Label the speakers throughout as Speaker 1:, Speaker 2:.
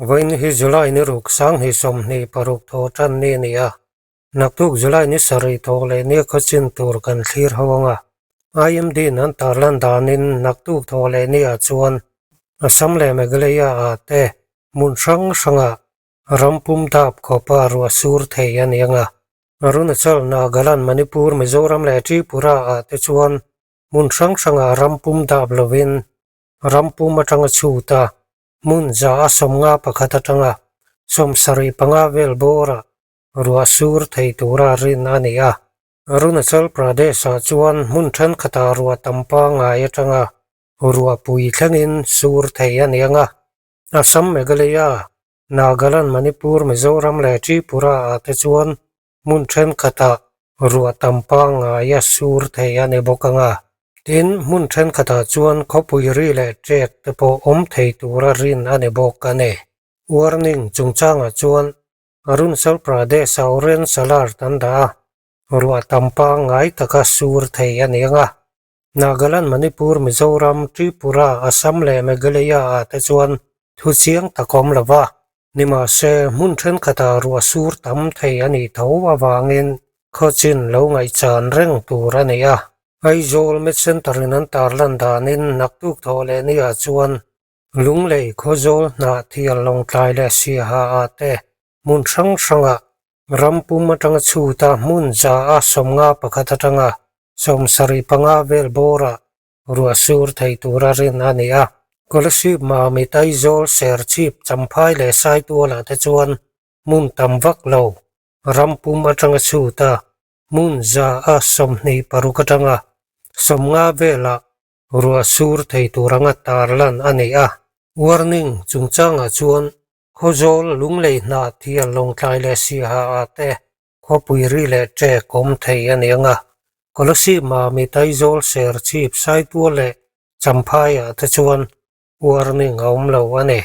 Speaker 1: Vawiin hi July ni ruk 2026 thaw tan ni a ni a, naktuk July ni sarih thawk leh nia khawchin tur kan thlir ho anga IMD in an tarlan danin naktuk thawk leh niah chuan Assam leh Meghalaya ah te hmun hrang hrangah ram pum dap khawpa ruah sur thei a ni anga Arunachal, Nagaland, Manipur, Mizoram leh Tripura ah te chuan hmun hrang hrangah ram pum dap lovin ram pum atanga chhut a. Hmun 151 atanga 75 vel bawrah ruah sur thei tura rin a ni a. Arunachal Pradesh-ah chuan hmun thenkhatah ruah tam pangngai atanga ruah pui thlengin sur thei a ni ang a. Assam, Meghalaya, Nagaland, Manipur, Mizoram leh Tripura-ah te chuan hmun thenkhatah ruah tam pangngaia sur thei a ni bawk ang a. Tin, hmun thenkhatah chuan khawpui ri leh ṭek te pawh awm thei tura rin a ni bawk a ni. Warning chungchangah chuan Arunachal Pradesh-a orange alert an dah a, ruah tam pangngai taka sur thei a ni ang a. Nagaland, Manipur, Mizoram, Tripura, Assam leh Meghalaya-ah te chuan thu chiang tak awm lo va. Nimahse, hmun thenkhatah ruah sur tam thei a nih tho avangin khawchin lo ngaihchan reng tur a ni a. Aizawl Med Centre in an tarlan danin naktuk thawh leh niah chuan Lunglei Khawzawl hnah thial Lawngtlai leh Siaha ah te hmun hrang hrangah ram pum atanga chhuta hmun 151 atanga 75 vel bawrah ruah sur thei tura rin a ni a. Kolasib Mami Taizawl Serchhip Champhai leh Saitualah te chuan hmun tam vak lo ram pum atanga chhuta hmun 126 atanga 50 velah ruah sur thei tur anga tarlan a ni a. Warning chungchangah chuan Khawzawl Lunglei hnah thial Lawngtlai leh Siaha ah te Khawpui ri leh ṭek awm thei a ni ang a, Kolasib Mami Taizawl Serchhip Saitual leh Champhaiah te chuan warning a awm lo a ni.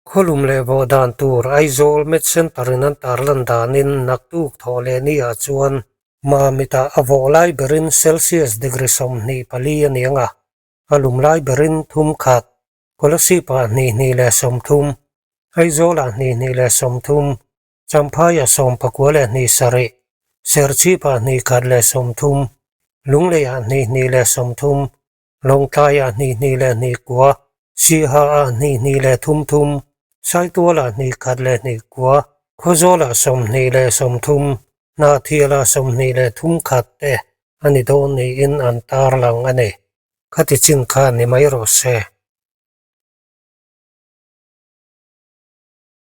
Speaker 1: Khawlum leh vawh dan tur Aizawl Med Centre in an tarlan danin naktuk thawh leh ni ah chuan Mamitah a vawh lai berin Celsius degree 24 a ni ang a, a lum lai berin 3, Kolasib ah 22.30, Aizawl ah 22.30, Champhaia 97, Serchhipa 130, Lungleiah 22.30, Lawngtlaiah 22.29, Sihaah 22.33, Saitualah 1.29, Khawzawlah 20.30, Hnahthialah 23 te a ni dawn niin an tarlang a ni. Khati chin kha ni mai rawh se.